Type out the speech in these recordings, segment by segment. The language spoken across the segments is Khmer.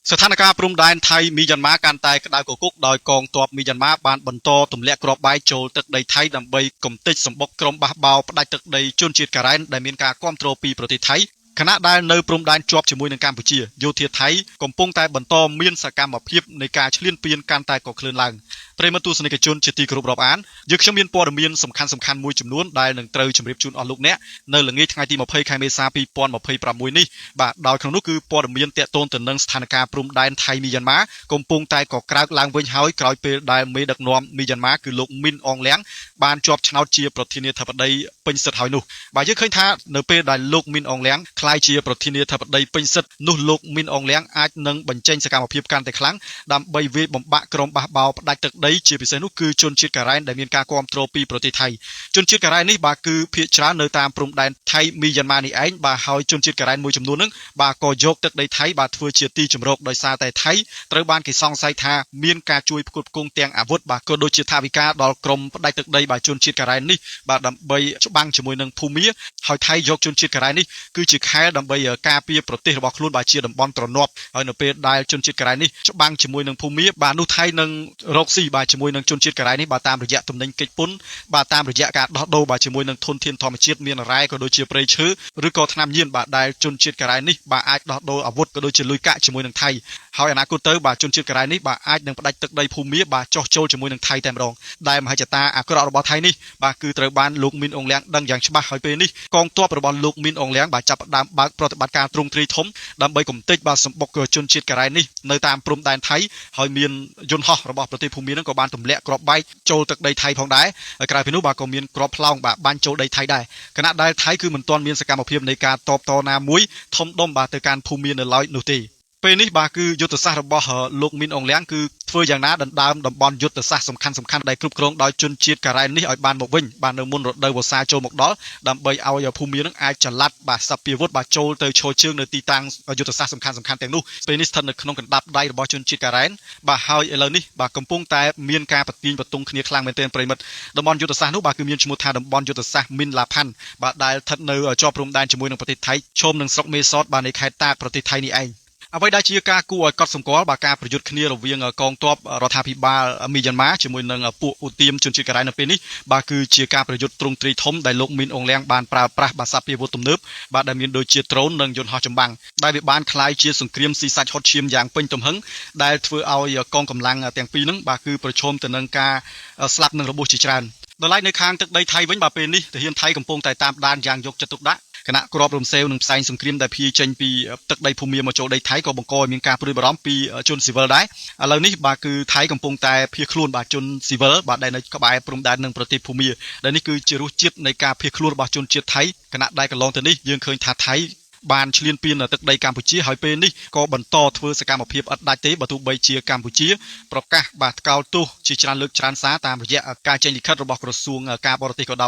ស្ថានភាពព្រំដែនថៃមីយ៉ាន់ម៉ាកាន់តែក្តៅគគុកដោយកងទ័ពមីយ៉ាន់ម៉ាបានបន្តទម្លាក់គ្រាប់បែកចូលទឹកដីថៃដើម្បីកម្ទេចសម្បុកក្រុមបះបោរផ្ដាច់ទឹកដីជនជាតិការ៉ែនដែលមានការគាំទ្រពីប្រទេសថៃខណៈដែលនៅព្រំដែនជាប់ជាមួយនឹងកម្ពុជាយោធាថៃកំពុងតែបន្តមានសកម្មភាពនៃការឈ្លានពានកាន់តែកក្លឿនឡើងប្រិយមិត្តទស្សនិកជនជាទីគោរពរាប់អានយើងខ្ញុំមានព័ត៌មានសំខាន់ៗមួយចំនួនដែលនឹងត្រូវជម្រាបជូនអស់លោកអ្នកនៅល្ងាចថ្ងៃទី20ខែមេសា2026នេះបាទដោយក្នុងនោះគឺព័ត៌មានទាក់ទងទៅនឹងស្ថានភាពព្រំដែនថៃមីយ៉ាន់ម៉ាកំពុងតែកក្រើកឡើងវិញហើយក្រោយពេលដែលមេដឹកនាំមីយ៉ាន់ម៉ាគឺលោកមីនអងលៀងបានជាប់ឆ្នោតជាប្រធានាធិបតីពេញសិទ្ធិហើយនោះបាទយើងឃើញថានៅពេលដែលលោកមីនអងលៀងក្លាយជាប្រធានាធិបតីពេញសិទ្ធិនោះលោកមីនអងលៀងអាចនឹងបញ្ចេញសកម្មភាពកាន់តែខ្លាំងដើម្បីវាយបំបាក់ក្រុមបះបោរផ្ដាច់ទឹកដីជាពិសេសនោះគឺជនជាតិការ៉ែនដែលមានការគាំទ្រពីប្រទេសថៃជនជាតិការ៉ែននេះបាទគឺភាគច្រើននៅតាមព្រំដែនថៃមីយ៉ាន់ម៉ានេះឯងបាទហើយជនជាតិការ៉ែនមួយចំនួននឹងបាទក៏យកទឹកដីថៃបាទធ្វើជាទីជម្រកដោយសារតែថៃត្រូវបានគេសង្ស័យថាមានការជួយផ្គត់ផ្គង់ទាំងអាវុធបាទក៏ដូចជាថវិកាដល់ក្រុមផ្ដាច់ទឹកដីបាទជនជាតិការ៉ែននេះបាទដើម្បីច្បាំងជាមួយនឹងភូមាហើយថៃយកជនជាតិការ៉ែននេះគឺជាខែលដើម្បីការពារប្រទេសរបស់ខ្លួនបាទជាតំបន់ត្រណប់ហើយនៅពេលដែលជនជាតិការ៉ែននេះច្បាំងជាមួយនឹងភូមាបាទនោះថៃនឹងរកស៊ីបាទជាមួយនឹងជនជាតិការ៉ែននេះបាទតាមរយៈទំនិញកិច្ចពន្ធបាទតាមរយៈការដោះដូរបាទជាមួយនឹងធនធានធម្មជាតិមានរ៉ែក៏ដូចជាព្រៃឈើឬក៏ថ្នាំញៀនបាទដែលជនជាតិការ៉ែននេះបាទអាចដោះដូរអាវុធក៏ដូចជាលុយកាក់ជាមួយនឹងថៃហើយអនាគតទៅបាទជនជាតិការ៉ែននេះបាទអាចនឹងផ្ដាច់ទឹកដីភូមាបាទចោះចូលជាមួយនឹងថៃតែម្ដងដែលមហិច្ឆតាអាក្រក់របស់ថៃនេះបាទគឺត្រូវបានលោកមីនអងលៀងដឹងយ៉ាងច្បាស់ហើយពេលនេះកងទ័ពរបស់លោកមីនអងលៀងបាទចាប់ផ្ដើមបើកប្រតិបត្តិការទ្រង់ទ្រាយធំដើម្បីកម្ទេចបាទសម្បុកជនជាតិការ៉ែននេះនៅតាមព្រំដែនថៃហើយមានយន្តហោះរបស់ប្រទេសភូមានឹងក៏បានទម្លាក់គ្រាប់បែកចូលទឹកដីថៃផងដែរហើយក្រៅពីនោះបាទក៏មានគ្រាប់ផ្លោងបាទបាញ់ចូលដីថៃដែរខណៈដែលថៃគឺមិនទាន់មានសកម្មភាពនៃការតបតណាមួយធំដុំបាទទៅកាន់ភូមានៅឡើយនោះទេពេលនេះបាទគឺយុទ្ធសាស្ត្ររបស់លោកមីនអងលៀងគឺធ្វើយ៉ាងណាដណ្ដើមតំបន់យុទ្ធសាស្ត្រសំខាន់ៗដែលគ្រប់គ្រងដោយជនជាតិការ៉ែននេះឲ្យបានមកវិញបាទនៅមុនរដូវវស្សាចូលមកដល់ដើម្បីឲ្យភូមិនឹងអាចចល័តបាទសព្វាវុធបាទចូលទៅឈរជើងនៅទីតាំងយុទ្ធសាស្ត្រសំខាន់ៗទាំងនោះពេលនេះស្ថិតនៅក្នុងកណ្ដាប់ដៃរបស់ជនជាតិការ៉ែនបាទហើយឥឡូវនេះបាទកំពុងតែមានការប្រទាញប្រទង់គ្នាខ្លាំងមែនទែនប្រិមិត្តតំបន់យុទ្ធសាស្ត្រនោះបាទគឺមានឈ្មោះថាតំបន់យុទ្ធសាស្ត្រមីនឡាផាន់បាទដែលស្ថិតនៅជាប់ព្រំដែនជាមួយនឹងប្រទេសថៃឈមនឹងស្រុកមេសតបាទនៃខេត្តតាកប្រទេសថៃនេះឯងអ្វីដែលជាការគួរឲ្យកត់សម្គាល់បាទការប្រយុទ្ធគ្នារវាងកងទ័ពរដ្ឋាភិបាលមីយ៉ាន់ម៉ាជាមួយនឹងពួកឧទាមជនជាតិការ៉ែននៅពេលនេះបាទគឺជាការប្រយុទ្ធទ្រង់ទ្រាយធំដែលលោកមីនអងលៀងបានប្រើប្រាស់បាទសព្វាវុធទំនើបបាទដែលមានដូចជាដ្រូននិងយន្តហោះចម្បាំងដែលវាបានក្លាយជាសង្គ្រាមស៊ីសាច់ហុតឈាមយ៉ាងពេញទំហឹងដែលធ្វើឲ្យកងកម្លាំងទាំងពីរហ្នឹងបាទគឺប្រឈមទៅនឹងការស្លាប់និងរបួសជាច្រើនដោយឡែកនៅខាងទឹកដីថៃវិញបាទពេលនេះទាហានថៃកំពុងតែតាមដានយ៉ាងយកចិត្តទុកដាក់គណៈក្របរំសេវនិងផ្សែងសង្គ្រាមដែលភាយចេញពីទឹកដីភូមាមកចូលដីថៃក៏បង្កឲ្យមានការព្រួយបារម្ភពីជនស៊ីវិលដែរឥឡូវនេះបាទគឺថៃកំពុងតែភៀសខ្លួនបាទជនស៊ីវិលបាទដែលនៅក្បែរព្រំដែននឹងប្រទេសភូមាដែលនេះគឺជារសជាតិនៃការភៀសខ្លួនរបស់ជនជាតិថៃគណៈដែលកន្លងទៅនេះយើងឃើញថាថៃបានឈ្លានពានទឹកដីកម្ពុជាហើយពេលនេះក៏បន្តធ្វើសកម្មភាពឥតដាច់ទេបើទោះបីជាកម្ពុជាប្រកាសបាទថ្កោលទោសជាច្រើនលើកច្រើនសារតាមរយៈការចេញលិខិតរបស់ក្រសួងការបរទេសក៏ដោ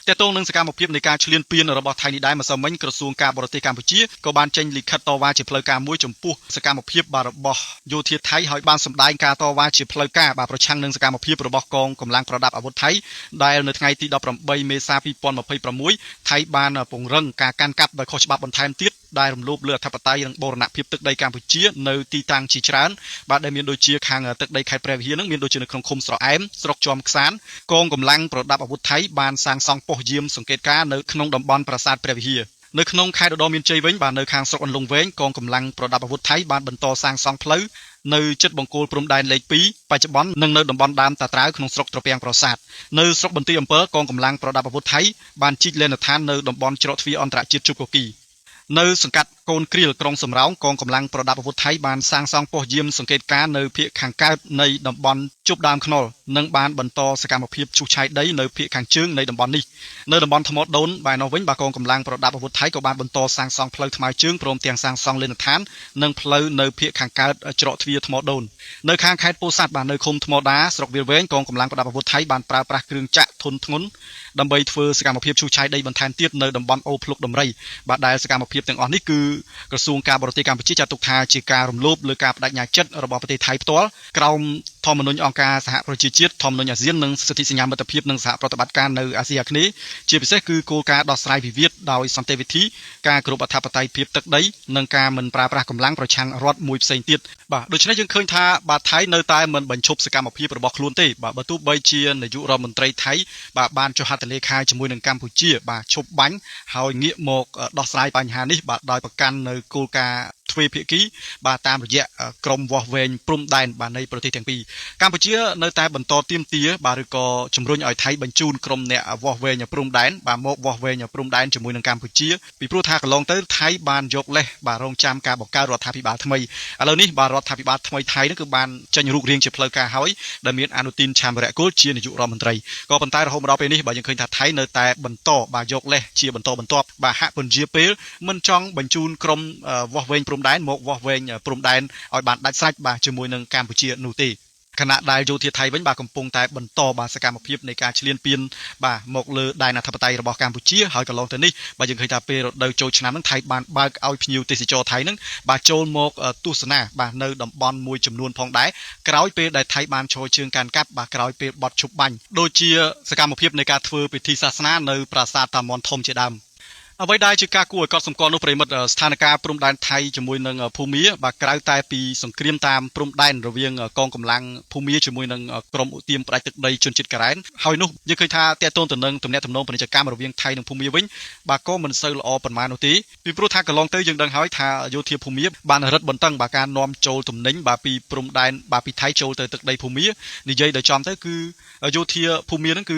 យទាក់ទងនឹងសកម្មភាពនៃការឈ្លានពានរបស់ថៃនេះដែរម្សិលមិញក្រសួងការបរទេសកម្ពុជាក៏បានចេញលិខិតតវ៉ាជាផ្លូវការមួយចំពោះសកម្មភាពបាទរបស់យោធាថៃហើយបានសម្ដែងការតវ៉ាជាផ្លូវការបាទប្រឆាំងនឹងសកម្មភាពរបស់កងកម្លាំងប្រដាប់អាវុធថៃដែលនៅថ្ងៃទី18មេសា2026ថៃបានពង្រឹងការកាន់កាប់ដោយខុសច្បាប់បន្ថែមទៀតដែលរំលោភលើអធិបតេយ្យនិងបូរណភាពទឹកដីកម្ពុជានៅទីតាំងជាច្រើនបាទដែលមានដូចជាខាងទឹកដីខេត្តព្រះវិហារនឹងមានដូចជានៅក្នុងឃុំស្រអែមស្រុកជាំខ្សានកងកម្លាំងប្រដាប់អាវុធថៃបានសាងសង់ប៉ុស្តិ៍យាមសង្កេតការណ៍នៅក្នុងតំបន់ប្រាសាទព្រះវិហារនៅក្នុងខេត្តឧត្តរមានជ័យវិញបាទនៅខាងស្រុកអន្លង់វែងកងកម្លាំងប្រដាប់អាវុធថៃបានបន្តសាងសង់ផ្លូវនៅជិតបង្គោលព្រំដែនលេខ2បច្ចុប្បន្ននិងនៅតំបន់ដើមតាត្រាវក្នុងស្រុកត្រពាំងប្រាសាទនៅស្រុកបន្ទាយអំពិលកងកម្លាំងប្រដាប់អាវុធថៃបានជីកលេនដ្ឋាននៅតំបន់ច្រកទ្វារអន្តរជាតិជប់កគីនៅសង្កាត់កូនគ្រៀលក្រុងសំរោងកងកម្លាំងប្រដាប់អាវុធថៃបានសាងសង់ប៉ុស្តិ៍យាមសង្កេតការណ៍នៅភាគខាងកើតនៃតំបន់ជប់ដើមខ្នុរនិងបានបន្តសកម្មភាពឈូសឆាយដីនៅភាគខាងជើងនៃតំបន់នេះនៅតំបន់ថ្មដូនបែរនោះវិញបាទកងកម្លាំងប្រដាប់អាវុធថៃក៏បានបន្តសាងសង់ផ្លូវថ្មើរជើងព្រមទាំងសាងសង់លេនដ្ឋាននិងផ្លូវនៅភាគខាងកើតច្រកទ្វារថ្មដូននៅខាងខេត្តពោធិ៍សាត់បាទនៅឃុំថ្មដាស្រុកវាលវែងកងកម្លាំងប្រដាប់អាវុធថៃបានប្រើប្រាស់គ្រឿងចក្រធុនធ្ងន់ដើម្បីធ្វើសកម្មភាពឈូសឆាយដីបន្ថែមទៀតនៅតំបន់អូភ្លុកដំរីបាទដែលសកម្មភាពទាំងអស់នេះគឺ ក្រសួងការបរទេសកម្ពុជាចាត់ទុកថាជាការរំលោភលើការបដិញ្ញាចិត្តរបស់ប្រទេសថៃផ្ទាល់ក្រោមធម្មនុញ្ញអង្គការសហប្រជាជាតិធម្មនុញ្ញអាស៊ាននិងសិទ្ធិសញ្ញាមិត្តភាពនិងសហប្រតិបត្តិការនៅអាស៊ីអាគ្នេយ៍ជាពិសេសគឺគោលការណ៍ដោះស្រាយវិវាទដោយសន្តិវិធីការគោរពអធិបតេយ្យភាពទឹកដីនិងការមិនប្រើប្រាស់កម្លាំងប្រឆាំងរដ្ឋមួយផ្សេងទៀតបាទដូច្នេះយើងឃើញថាបាទថៃនៅតែមិនបញ្ឈប់សកម្មភាពរបស់ខ្លួនទេបាទបើទោះបីជានាយករដ្ឋមន្ត្រីថៃបាទបានចុះហត្ថលេខាជាមួយនឹងកម្ពុជាបាទឈប់បាញ់ហើយងាកមកដោះស្រាយបញ្ហានេះបាទដោយប្រកាន់នៅគោលការណ៍ទ្វេភាគីបាទតាមរយៈក្រមវាស់វែងព្រំដែនបាទនៃប្រទេសទាំងពីរកម្ពុជានៅតែបន្តទាមទារបាទឬក៏ជំរុញឲ្យថៃបញ្ជូនក្រុមអ្នកវាស់វែងព្រំដែនបាទមកវាស់វែងព្រំដែនជាមួយនឹងកម្ពុជាពីព្រោះថាកន្លងទៅថៃបានយកលេសបាទរងចាំការបង្កើតរដ្ឋាភិបាលថ្មីឥឡូវនេះបាទរដ្ឋាភិបាលថ្មីថៃនឹងគឺបានចេញរូបរាងជាផ្លូវការហើយដែលមានអនុទិនឆាមរៈគុលជានាយករដ្ឋមន្ត្រីក៏ប៉ុន្តែរហូតមកដល់ពេលនេះបាទយើងឃើញថាថៃនៅតែបន្តបាទយកលេសជាបន្តបន្ទាប់បាទហាក់ពន្យាពេលមិនចង់បញ្ជូនក្រុមវាស់វែងព្រំដែនមកវាស់វែងព្រំដែនឲ្យបានដាច់ស្រេចបាទជាមួយនឹងកម្ពុជានោះទេខណៈដែលយោធាថៃវិញបាទកំពុងតែបន្តបាទសកម្មភាពនៃការឈ្លានពានបាទមកលើដែនអធិបតេយ្យរបស់កម្ពុជាហើយកន្លងទៅនេះបាទយើងឃើញថាពេលរដូវចូលឆ្នាំហ្នឹងថៃបានបើកឲ្យភ្ញៀវទេសចរថៃហ្នឹងបាទចូលមកទស្សនាបាទនៅតំបន់មួយចំនួនផងដែរក្រោយពេលដែលថៃបានឈរជើងកាន់កាប់បាទក្រោយពេលបត់ឈប់បាញ់ដូចជាសកម្មភាពនៃការធ្វើពិធីសាសនានៅប្រាសាទតាមាន់ធំជាដើមអ្វីដែលជាការគួរឲ្យកត់សម្គាល់នោះប្រិមិត្តស្ថានភាពព្រំដែនថៃជាមួយនឹងភូមាបាទក្រៅតែពីសង្គ្រាមតាមព្រំដែនរវាងកងកម្លាំងភូមាជាមួយនឹងក្រុមឧទាមផ្ដាច់ទឹកដីជនជាតិការ៉ែនហើយនោះយើងឃើញថាទាក់ទងទៅនឹងទំនាក់ទំនងពាណិជ្ជកម្មរវាងថៃនិងភូមាវិញបាទក៏មិនសូវល្អប៉ុន្មាននោះទេពីព្រោះថាកន្លងទៅយើងដឹងហើយថាយោធាភូមាបានរឹតបន្តឹងបាទការនាំចូលទំនិញបាទពីព្រំដែនបាទពីថៃចូលទៅទឹកដីភូមានិយាយដោយចំទៅគឺយោធាភូមាហ្នឹងគឺ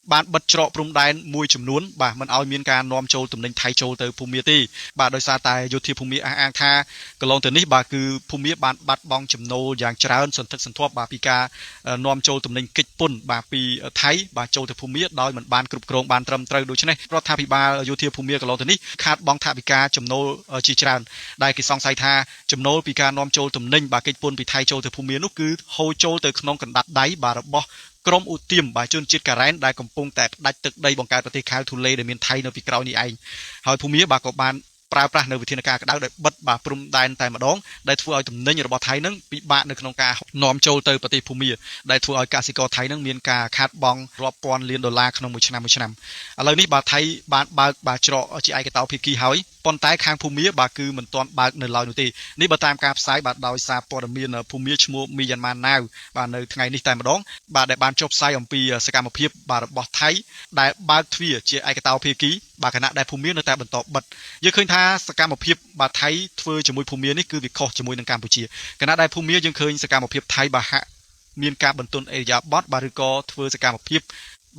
បានបិទច្រកព្រំដែនមួយចំនួនបាទមិនឲ្យមានការនាំចូលទំនិញថៃចូលទៅភូមាទេបាទដោយសារតែយោធាភូមាអះអាងថាកន្លងទៅនេះបាទគឺភូមាបានបាត់បង់ចំណូលយ៉ាងច្រើនសន្ធឹកសន្ធាប់បាទពីការនាំចូលទំនិញកិច្ចពន្ធបាទពីថៃបាទចូលទៅភូមាដោយមិនបានគ្រប់គ្រងបានត្រឹមត្រូវដូច្នេះរដ្ឋាភិបាលយោធាភូមាកន្លងទៅនេះខាតបង់ថវិកាចំណូលជាច្រើនដែលគេសង្ស័យថាចំណូលពីការនាំចូលទំនិញបាទកិច្ចពន្ធពីថៃចូលទៅភូមានោះគឺហូរចូលទៅក្នុងកណ្ដាប់ដៃបាទរបស់ក្រុមឧទាមបាទជនជាតិការ៉ែនដែលកំពុងតែផ្ដាច់ទឹកដីបង្កើតប្រទេសខែលធូលេដែលមានថៃនៅពីក្រោយនេះឯងហើយភូមាបាទក៏បានប្រើប្រាស់នៅវិធានការក្តៅដោយបិទបាទព្រំដែនតែម្ដងដែលធ្វើឲ្យទំនិញរបស់ថៃនឹងពិបាកនៅក្នុងការនាំចូលទៅប្រទេសភូមាដែលធ្វើឲ្យកសិករថៃនឹងមានការខាតបង់រាប់ពាន់លានដុល្លារក្នុងមួយឆ្នាំមួយឆ្នាំឥឡូវនេះបាទថៃបានបើកបាទច្រកជាឯកតោភាគីហើយប៉ុន្តែខាងភូមាបាទគឺមិនទាន់បើកនៅឡើយនោះទេនេះបើតាមការផ្សាយបាទដោយសារព័ត៌មានភូមាឈ្មោះមីយ៉ាន់ម៉ាណាវបាទនៅថ្ងៃនេះតែម្ដងបាទដែលបានចុះផ្សាយអំពីសកម្មភាពបាទរបស់ថៃដែលបើកទ្វារជាឯកតោភាគីបាទខណៈដែលភូមានៅតែបន្តបិទយើងឃើញថាសកម្មភាពបាទថៃធ្វើជាមួយភូមានេះគឺវាខុសជាមួយនឹងកម្ពុជាខណៈដែលភូមាយើងឃើញសកម្មភាពថៃបាទហាក់មានការបន្ទន់អេរិយាបថបាទឬក៏ធ្វើសកម្មភាព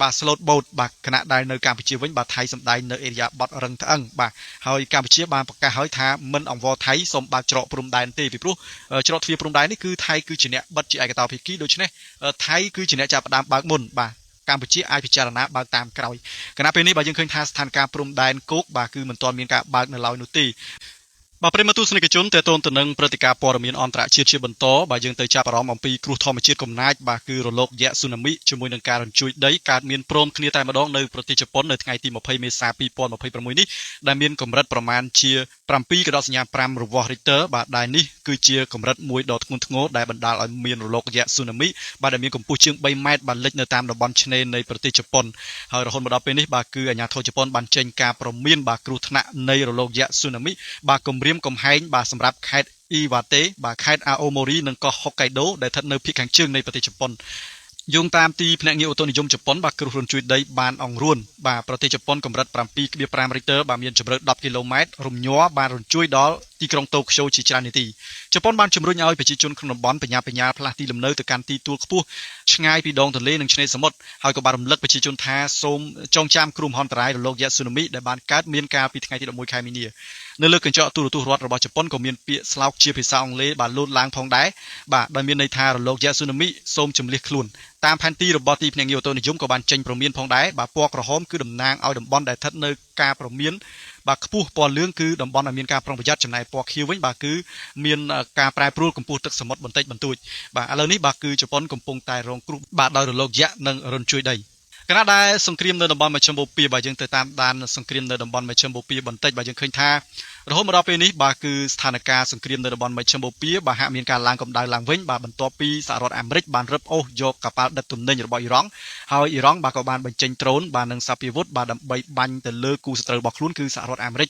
បាទ slot boat បាទខណៈដែលនៅកម្ពុជាវិញបាទថៃសម្ដែងនៅអេរិយាបថរឹងត្អឹងបាទហើយកម្ពុជាបានប្រកាសហើយថាមិនអង្វរថៃសូមបើកច្រកព្រំដែនទេពីព្រោះច្រកទ្វារព្រំដែននេះគឺថៃគឺជាអ្នកបិទជាឯកតោភាគីដូច្នេះថៃគឺជាអ្នកចាប់ផ្ដើមបើកមុនបាទកម្ពុជាអាចពិចារណាបើកតាមក្រោយខណៈពេលនេះបាទយើងឃើញថាស្ថានភាពព្រំដែនគោកបាទគឺមិនទាន់មានការបើកនៅឡើយនោះទេបាទប្រិយមិត្តទស្សនិកជនតេតូនទៅនឹងព្រឹត្តិការណ៍ព័ត៌មានអន្តរជាតិជាបន្តបាទយើងទៅចាប់អារម្មណ៍អំពីគ្រោះធម្មជាតិកំណាចបាទគឺរលកយក្សស៊ូណាមីជាមួយនឹងការរញ្ជួយដីកើតមានព្រមគ្នាតែម្ដងនៅប្រទេសជប៉ុននៅថ្ងៃទី20មេសា2026នេះដែលមានកម្រិតប្រមាណជា 7.5 រង្វាស់ Richter បាទដែលនេះគឺជាកម្រិតមួយដ៏ធ្ងន់ធ្ងរដែលបណ្ដាលឲ្យមានរលកយក្សស៊ូណាមីបាទដែលមានកម្ពស់ជាង3ម៉ែត្របាទលិចនៅតាមតំបន់ឆ្នេរនៃប្រទេសជប៉ុនហើយរហូតមកដល់ពេលនេះបាទគឺអាជ្ញាធរជប៉ុនបានចេញការព្រមានបាទគ្រោះថ្នាក់នៃរលកយក្សស៊ូណាមីបាទគំរាមកំហែងបាទសម្រាប់ខេត្តអ៊ីវ៉ាតេបាទខេត្តអាអូម៉ូរីនិងកោះហុកកៃដូដែលស្ថិតនៅភាគខាងជើងនៃប្រទេសជប៉ុនយោងតាមទីភ្នាក់ងារឧតុនិយមជប៉ុនបាទគ្រោះរញ្ជួយដីបានអង្រួនបាទប្រទេសជប៉ុនកម្រិត 7.5 រីកទ័របាទមានជម្រៅ10គីឡូម៉ែត្ររំញ័របានរញ្ជួយដល់ទីក្រុងតូក្យូជាច្រើននាទីជប៉ុនបានជំរុញឲ្យប្រជាជនក្នុងតំបន់បញ្ញាបញ្ញាផ្លាស់ទីលំនៅទៅកាន់ទីទួលខ្ពស់ឆ្ងាយពីដងទន្លេនិងឆ្នេរសមុទ្រហើយក៏បានរំលឹកប្រជាជនថាសូមចងចាំគ្រោះមហន្តរាយរលកយក្សស៊ូណាមីដែលបានកើតមានកាលពីថ្ងៃទី11ខែមីនានៅលើកញ្ចក់ទូរទស្សន៍រដ្ឋរបស់ជប៉ុនក៏មានពាក្យស្លោកជាភាសាអង់គ្លេសបានលោតឡើងផងដែរបាទដោយមានន័យថារលកយក្សស៊ូណាមីសូមជម្លៀសខ្លួនតាមផែនទីរបស់ទីភ្នាក់ងារឧតុនិយមក៏បានចេញព្រមានផងដែរបាទពណ៌ក្រហមគឺតំណាងឲ្យតំបន់ដែលស្ថិតនៅការព្រមានបាទខ្ពស់ពណ៌លឿងគឺតំបន់ដែលមានការប្រុងប្រយ័ត្នចំណែកពណ៌ខៀវវិញបាទគឺមានការប្រែប្រួលកម្ពស់ទឹកសមុទ្របន្តិចបន្តួចបាទឥឡូវនេះបាទគឺជប៉ុនកំពុងតែរងគ្រោះបាទដោយរលកយក្សនិងរញ្ជួយដីខណៈដែលសង្គ្រាមនៅតំបន់មជ្ឈិមបូព៌ាបាទយើងទៅតាមដានសង្គ្រាមនៅតំបន់មជ្ឈិមបូព៌ាបន្តិចបាទយើងឃើញថា រហូតមកដល់ពេលនេះបាទគឺស្ថានភាពសង្គ្រាមនៅតំបន់មជ្ឈិមបូព៌ាបាទហាក់មានការឡើងកម្ដៅឡើងវិញបាទបន្ទាប់ពីសហរដ្ឋអាមេរិកបានរឹបអូសយកកប៉ាល់ដឹកទំនិញរបស់អ៊ីរ៉ង់ហើយអ៊ីរ៉ង់បាទក៏បានបញ្ចេញដ្រូនបាទនិងសព្វាវុធបាទដើម្បីបាញ់ទៅលើគូសត្រូវរបស់ខ្លួនគឺសហរដ្ឋអាមេរិក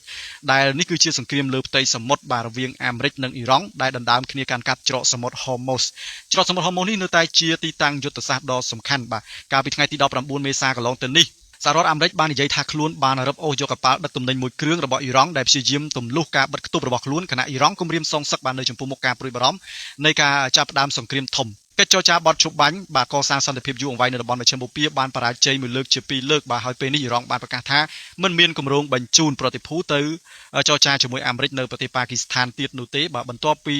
ដែលនេះគឺជាសង្គ្រាមលើផ្ទៃសមុទ្របាទរវាងអាមេរិកនិងអ៊ីរ៉ង់ដែលដណ្ដើមគ្នាកាន់កាប់ច្រកសមុទ្រហូម៉ូសច្រកសមុទ្រហូម៉ូសនេះនៅតែជាទីតាំងយុទ្ធសាស្ត្រដ៏សំខាន់បាទកាលពីថ្ងៃទី19មេសាកន្លងទៅនេះសហរដ្ឋអាមេរិកបាននិយាយថាខ្លួនបានរឹបអូសយកកប៉ាល់ដឹកទំនិញមួយគ្រឿងរបស់អ៊ីរ៉ង់ដែលព្យាយាមទម្លុះការបិទខ្ទប់របស់ខ្លួនខណៈអ៊ីរ៉ង់គំរាមសងសឹកបាននៅចំពោះមុខការព្រួយបារម្ភនៃការចាប់ផ្ដើមសង្គ្រាមធំកិច្ចចរចាបទឈប់បាញ់បាទកសាងសន្តិភាពយូរអង្វែងនៅតំបន់មជ្ឈិមបូព៌ាបានបរាជ័យមួយលើកជាពីរលើកបាទហើយពេលនេះអ៊ីរ៉ង់បានប្រកាសថាមិនមានគម្រោងបញ្ជូនប្រតិភូទៅចរចាជាមួយអាមេរិកនៅប្រទេសប៉ាគីស្ថានទៀតនោះទេបាទបន្ទាប់ពី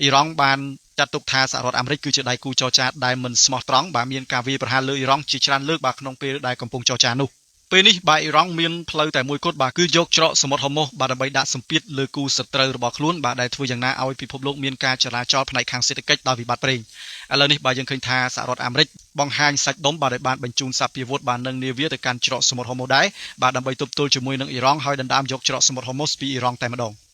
អ៊ីរ៉ង់បានចាត់ទុកថាសហរដ្ឋអាមេរិកគឺជាដៃគូចរចាដែលមិនស្មោះត្រង់បាទមានការវាយប្រហារលើអ៊ីរ៉ង់ជាច្រើនលើកបាទក្នុងពេលដែលកំពុងចរចានោះពេលនេះបាទអ៊ីរ៉ង់មានផ្លូវតែមួយគត់បាទគឺយកច្រកសមុទ្រហូម៉ូសបាទដើម្បីដាក់សម្ពាធលើគូសត្រូវរបស់ខ្លួនបាទដែលធ្វើយ៉ាងណាឲ្យពិភពលោកមានការចរាចរណ៍ផ្នែកខាងសេដ្ឋកិច្ចដោយវិបត្តិប្រេងឥឡូវនេះបាទយើងឃើញថាសហរដ្ឋអាមេរិកបង្ហាញសាច់ដុំបាទដែលបានបញ្ជូនសព្វាវុធបាទនិងនាវាទៅកាន់ច្រកសមុទ្រហូម៉ូសដែរបាទដើម្បីទប់ទល់ជាមួយនឹងអ៊ីរ៉ង់ហើយដណ្ដើមយកច្រកសមុទ្រហូម៉ូសពីអ៊ីរ៉ង់តែម្ដង។